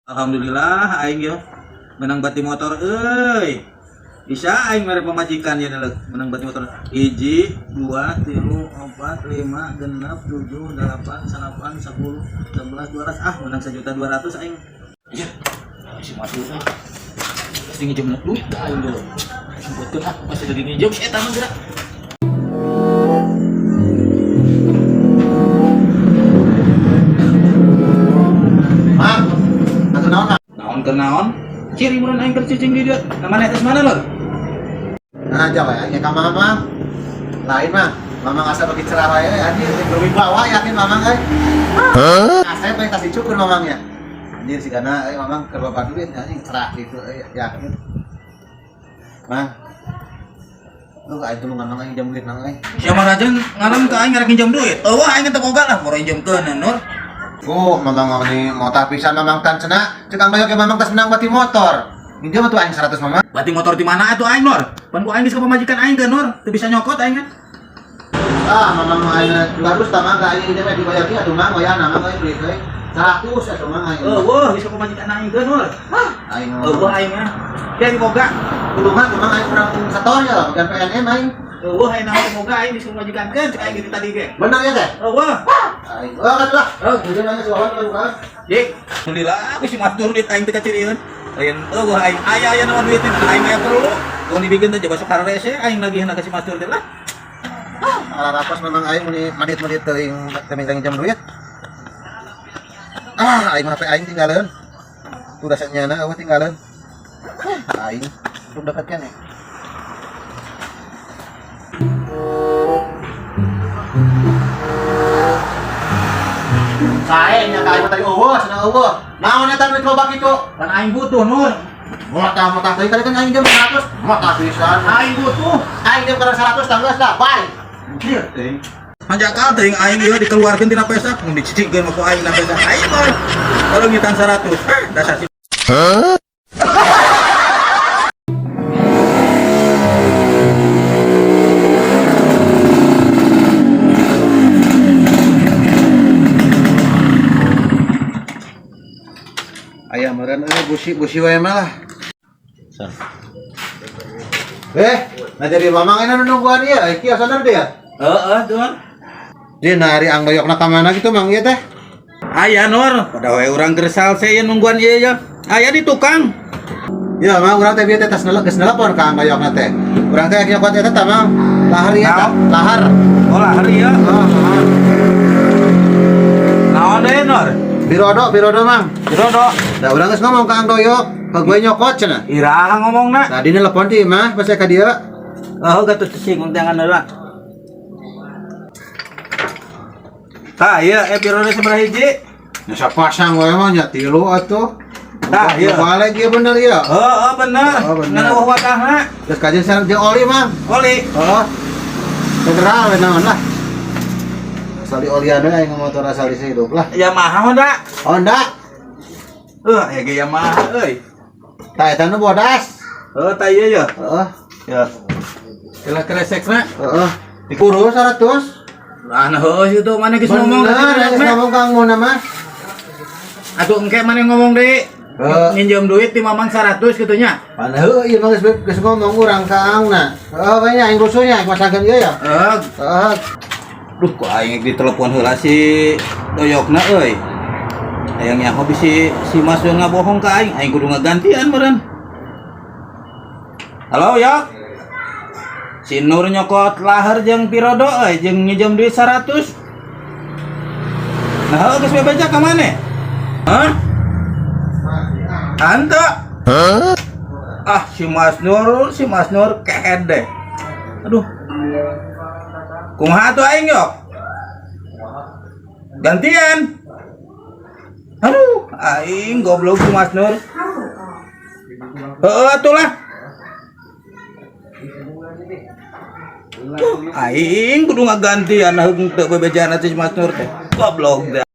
Alhamdulillah aing yo menang bati motor euy. Bisa aing mere pamajikan ya deuleu menang bati motor. 1 2 3 4 5 6 7 8 9 10 11 12 ah menang 1.200.000 aing. Iya. Si Mas ah. Pasti nginjem duit ka aing deuleu. Betul ah masih lagi nginjem si eta mah geura. Mang, atuh naon Mang? Naon keur naon? Ciri mun aing keur cicing di dieu. Nah mana atas mana lur? Nah, aja wae aing ka mamang. Lain mah, mamang asa bagi cerah wae anjir berwibawa yakin mamang euy. Hah? Asep we kasih cukur mamangnya. Anjir si kana euy mamang keur loba duit anjing cerah gitu euy yakin. Mang. Lu aing tulungan mang aing jam duit mang euy. Siapa rajan ngalam ka aing ngarek nginjem duit. Eueuh aing teu boga lah boro injemkeun Nur. Oh, mamang ini motah pisan mamang tan cenah. Cek anggoyok ge mamang tas menang bati motor. Minjem atuh aing 100 mamang. Bati motor di mana atuh aing Nur? Pan ku aing geus ka pamajikan aing ke Nur, teu bisa nyokot aing kan. Ah, mamang aing 200 tah mang ka aing minjem dibayar ge atuh mang wayahna mang euy duit euy. 100 atuh mang aing. Eueuh geus ka pamajikan aing ke Nur. Hah, aing Eueuh aing mah. Dia boga. Kudu mah kudu mah aing kurang setor ya, dan PNM aing. Eueuh aing naon teu boga aing geus ka pamajikan keun cek aing gitu tadi ge. Bener ya teh? Eueuh. Aing. Oh, kan lah. Oh. Kemudian aing si Wawan kan bukan. Dik, alhamdulillah aku si Mas Nur duit aing teh kacirieun. Lain eueuh aing aya aya naon duit aing aya perlu. Tong dibikin teh coba sok harese aing nagihna ka si Mas Nur teh lah. Ala rapas memang aing muni madit-madit teuing teh minta jam duit. Ah, aing mah aing tinggalin. Tuh dasar nyana eueuh tinggalin. Aing belum dapat kan ya. Sae nya ka aing tadi eueuh, cenah eueuh. Naon eta duit loba kitu? Pan aing butuh Nur. Motah-motah teuing tadi kan aing jam 100. Motah pisan. Aing butuh. Aing jam 100 tanggeus lah, bye. Anjir teuing. Hanjakal teuing aing ieu dikeluarkeun tina pesak, mun dicicikeun mah ku aing na pesak. Aing mah kalau ngitan 100. Ah, dasar si Aya meureun euy busi-busi wae mah lah. Nah jadi mamang ini nungguan ieu, eh kieu sanar dia. Heeh, tuh. Dia nari anggoyokna ka mana gitu mang ieu teh? Aya Nur, pada wae urang gersal saya nungguan ieu ya. Aya di tukang. Ya mang urang teh bieu teh tas nelek geus nelpon ka anggoyokna teh. Urang teh nyokot eta tah mang. Lahar ieu tah, lahar. Oh, lahar ieu. Oh, lahar. Naon deui Nur? Birodo, birodo mang. Birodo. Da urang geus ngomong ka anggoyok, ka gue nyokot cenah. Iraha ngomongna. Tadi nelpon ti mah pas ka dieu. Oh, gatuh cicing undangan heula. Tah, ieu birodo sabaraha hiji? Nya pasang wae mah nya tilu atuh. Tah, ieu. Balik ieu bener ieu. Heeh, bener. Oh, bener. Ngan eueuh wadahna. Terus kajian sareng jeung oli mang. Oli. Oh. Federal we naon lah. Asal di olian we aing motor asal di hidup lah. Yamaha Honda. Honda. Heuh, aya ge Yamaha euy. Tah eta nu bodas. Heuh, tah ieu ya. Heeh. Ya. Kela kresekna. Heeh. Dikuru 100. Lah nah heuh itu mana geus ngomong Bener, geus ngomong kang mun mah. Atuh engke mana ngomong deui? Heeh. Nginjem duit di mamang 100 kitu nya. Pan heuh ieu mah geus ngomong urang ka angna. Heeh, we nya aing rusuhnya aing masangkeun ieu ya. Heeh. Heeh. Duh, kok aing ditelepon heula si doyokna euy. Hayang nyaho bisi si Mas Don ngabohong ka aing, aing kudu ngagantian meureun. Halo, Yok. Si Nur nyokot lahar jeung pirodo euy, jeung nginjem duit 100. Nah, heuh geus bebeja ka maneh? Hah? Anta? Hah? Ah, si Mas Nur kehed deh. Aduh. Kumaha atuh aing, Yok? Gantian. Aduh, aing goblok si Mas Nur. Heeh atuh lah. Aing kudu ngagantian heuh teu bebejaan si Mas Nur teh. Goblok deh.